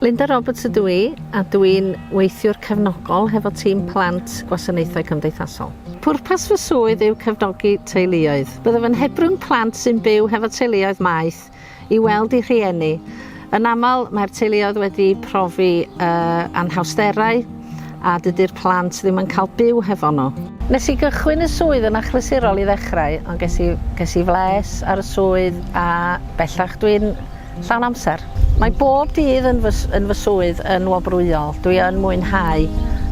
Linda Roberts ydw i, a dw i'n weithiwr cefnogol hefo tîm plant Gwasanaethau Cymdeithasol. Pwrpas fy swydd yw cefnogi teuluoedd. Byddaf yn hebrwng plant sy'n byw hefo teuluoedd maeth i weld eu rhieni. Yn aml, mae'r teuluoedd wedi profi uh, anhawsterau a dydy'r plant ddim yn cael byw hefo nhw. Nes i gychwyn y swydd yn achlysurol i ddechrau, ond ges i, ges i fles ar y swydd a bellach dwi'n Llawn amser. Mae bob dydd yn fy, yn fy swydd yn wobrwyol. Dwi yn mwynhau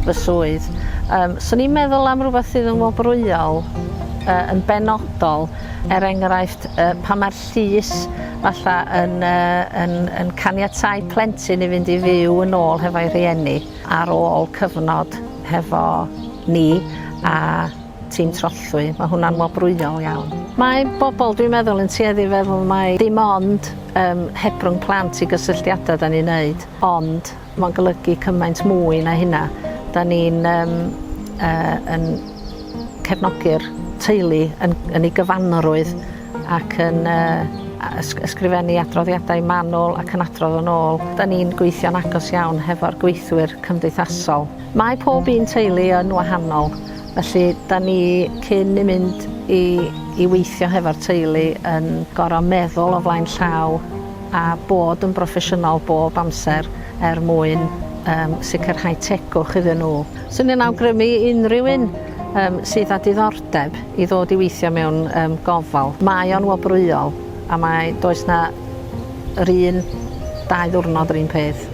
fy swydd. Um, swn i'n meddwl am rhywbeth sydd yn wobrwyol uh, yn benodol, er enghraifft, uh, pan mae'r llys falle yn, uh, yn, yn caniatáu plentyn i fynd i fyw yn ôl hefo'i rhieni ar ôl cyfnod hefo ni a tîm trothwy, mae hwnna'n wobrwyol iawn. Mae bobl, dwi'n meddwl, yn tueddu i feddwl mai dim ond um, hebrwng plant i gysylltiadau da ni'n neud, ond mae'n golygu cymaint mwy na hynna. Da ni'n um, uh, yn cefnogi'r teulu yn, yn ei gyfanrwydd ac yn uh, ysgrifennu adroddiadau manwl ac yn adrodd yn ôl. Da ni'n gweithio'n agos iawn hefo'r gweithwyr cymdeithasol. Mae pob un teulu yn wahanol, felly da ni cyn i mynd i i weithio hefo'r teulu yn gor'o' meddwl o flaen llaw a bod yn broffesiynol bob amser er mwyn yym sicrhau tegwch iddyn nhw. Swn i'n awgrymu i unrhyw un yym sydd â diddordeb i ddod i weithio mewn yym gofal. Mae o'n wobrwyol a mae does 'na yr un dau ddiwrnod yr un peth.